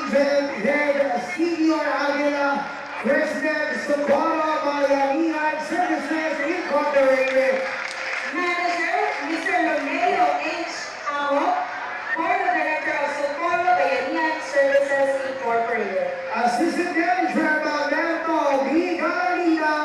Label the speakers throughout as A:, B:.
A: Contingent Head Senior Aguila, President, Socorro Bayanihan Services Incorporated.
B: Manager, Mr. Romeo H. Amo, Board of Director of Socorro Bayanihan Services Incorporated.
A: Assistant Manager Mamerto B. Galina,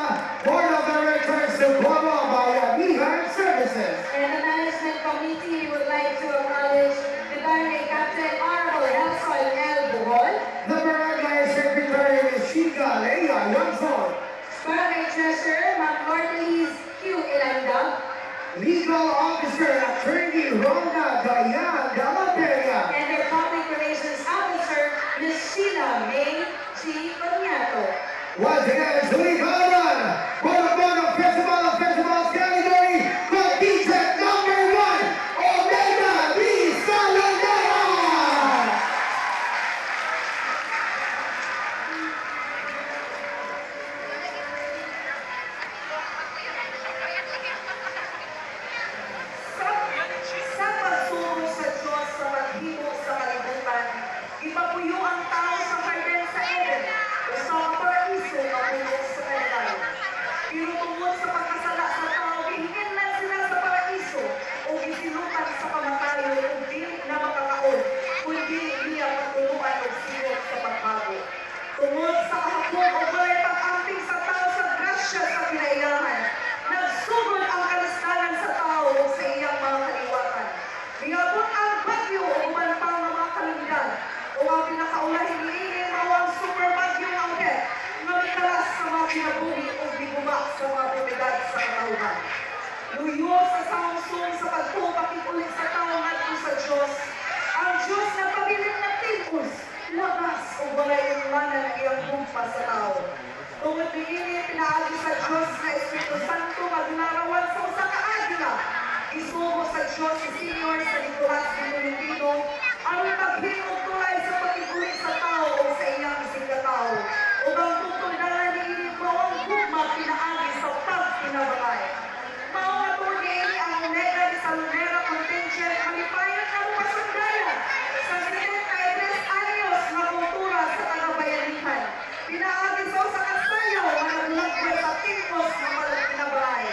A: Board of Directors, Socorro Bayanihan Services.
B: And the Management Committee would like to acknowledge the Barangay Captain Honorable Nelson L. Buhol,
A: The Barangay Secretary, Ms. Chica Leia Yanson.
B: Barangay Treasurer Ma'am Flordelis Q. Ilanda,
A: Legal Officer Attorney Rona Dayan Dalaperia.
B: And their Public Relations Officer, Ms. Sheila May G. Cognato.
A: Once again, Sulikaran, Bono Festival of Festivals category, contingent number 1, Omega D. Salonera!
C: Sa pagsugo sa Diyos sa paghimo sa kalibutan, gipapuyo ang tao sa hardin sa Eden o sa paraiso nga puno sa kalikayan. Pero tungod sa pagkasala sa tao, gihinginlan sila sa paraiso o gisilutan sa kamatayon ug dili na makakaon, kun dili niya pagtuluan og silot sa pagbago. Tungod sa kahapon o walay pag-amping sa tao sa grasya sa kinaiyahan, nagsugod ang kalisdanan sa tao o sa iyang mga kaliwatan. Miabot ang bagyo o uban pa nga mga kalamidad o ang pinakaulahin niini mao ang super bagyo nga Odette nga mikalas sa mga kinabuhi o giguma sa mga propiedad sa katawhan. Luyo sa samsung sa pagtuo pakig-uli sa tao ngadto sa Dios. Ang Dios nagpabilin na tingos, labas o walay unlanan ang iyang gugma sa tao. Tungod niini, pinaagi sa Dios nga Espiritu Santo nga ginarawan sa usa ka agila. Isugo sa Dios si Senior San Nicolas de Tolentino aron maghimog tulay sa pakig-uli sa tao o sa iyang isigkatawo. Ug ang tutuldanan niini mao ang gugma pinaagi sa pagtinabangay. Mao nga tungod niini, ang Omega de Salonera Contingent malipayon nga mopasundayan sa 73 anyos nga kultura sa kagabayanihan. Pinaagi sa usa ka sayaw nga naglagway sa tingkos nga pagtinabangay.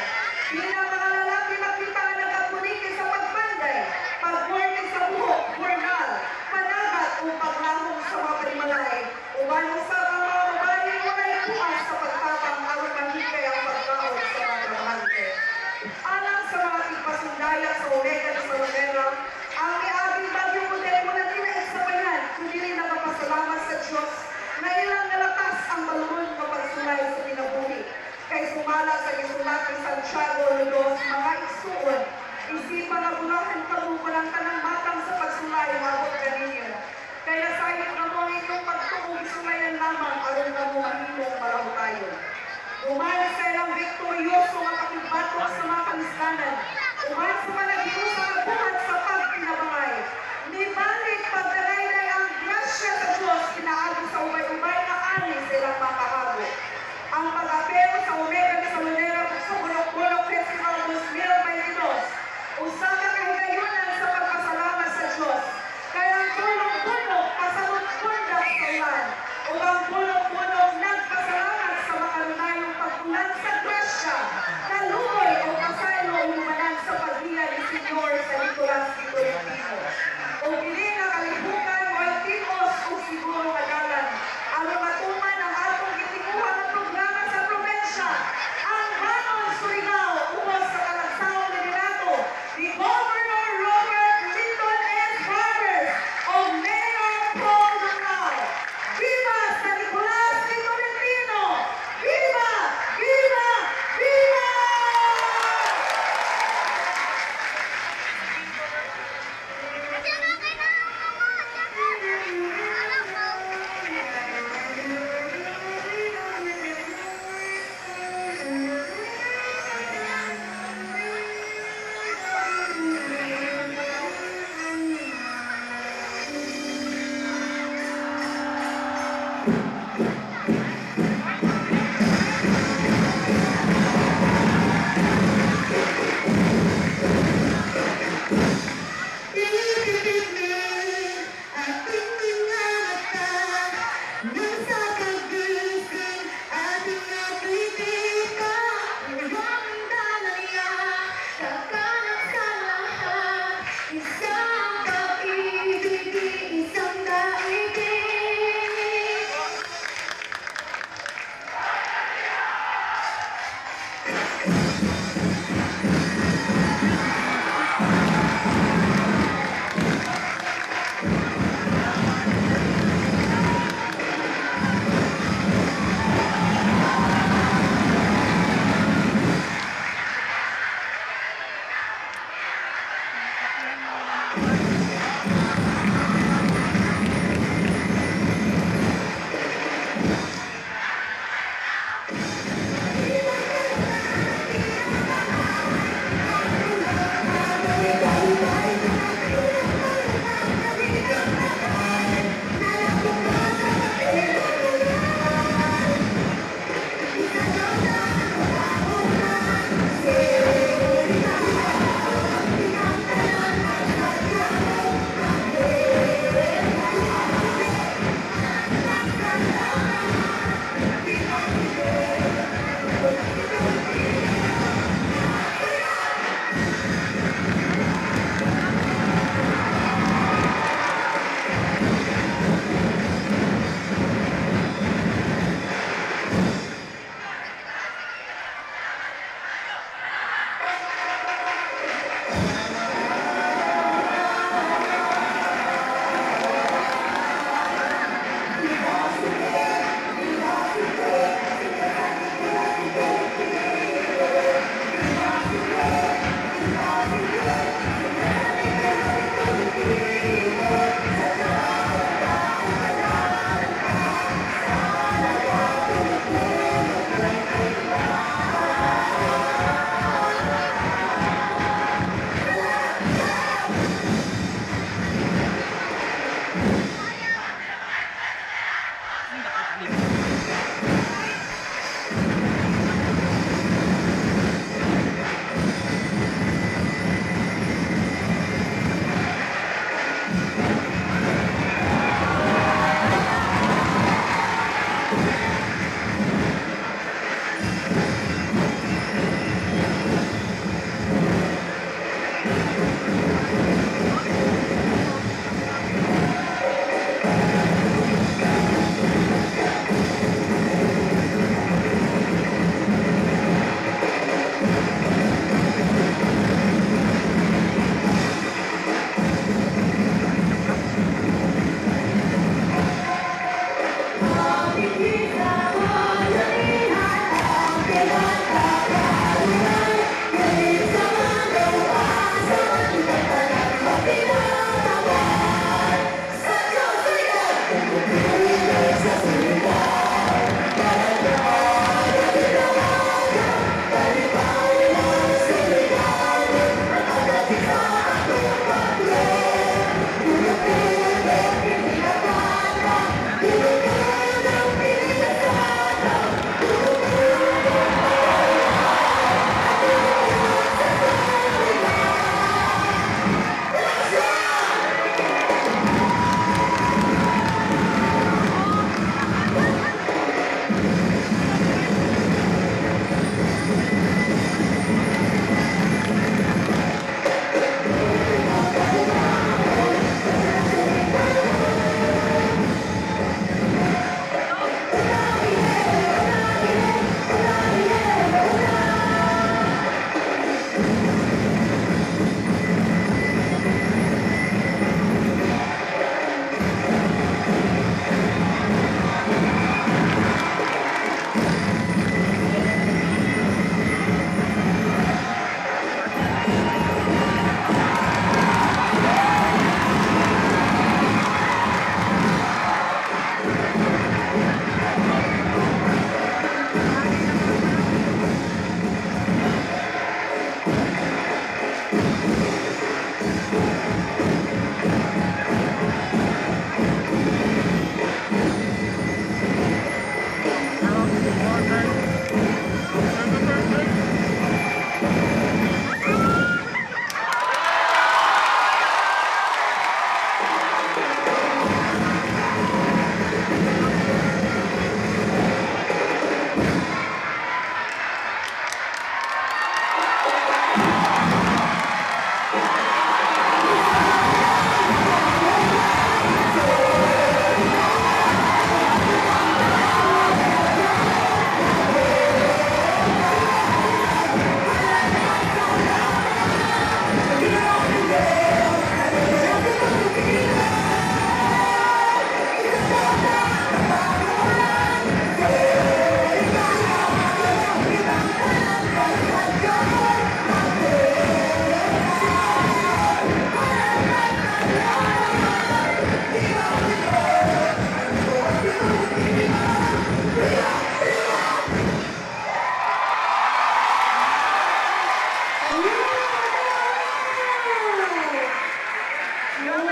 C: Bilang mga lalaki makita nga nagapuniki sa pagpanday, pagkorte sa buhok, hurnal, panagat o paglahong sa mga panimalay. Uban usab ang mga babae, walay puas sa pagtapang aron mahikay ang pagkaon sa mga trabahante. Alang sa mga tigpasundaya sa Omega de Salonera, ang miaging bagyong Odette wala nila isabayan kung dili nakapasalamat sa Diyos na ilang nalatas ang maluron nga pagsulay sa kinabuhi. Kay sumala sa gisulat ni Santiago Ludos, "Mga igsuon, isipan nga bulahan kamo kung ang tanang matang sa pagsulay moabot kaninyo. Kay nasayod kamo ang inyong pagtuo gisulayan lamang aron kamo mahimong malahutayon." Uman sa ilang viktoryoso nga pakigbatok sa mga kalisdanan, uman sa panaghiusa nga buhat sa pagtinabangay, nibalik pagdagayday ang grasya sa Diyos pinaagi sa ubay-ubay nga ani sa ilang makahago. Ang pag-apel sa Omega de Salonera sa Bulok-Bulok Festival 2022, usa ka kahigayunan sa pagpasalamat sa Diyos. Kay ang bulok-bulok pasabot pundak sa ulan, ug ang bulok-bulok nagpasalamat sa makanunayong pag-ulan sa grasya, kaluoy o pasaylo o lumanan sa paghiya ni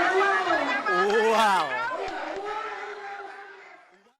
B: Nakuha mo.
D: Wow!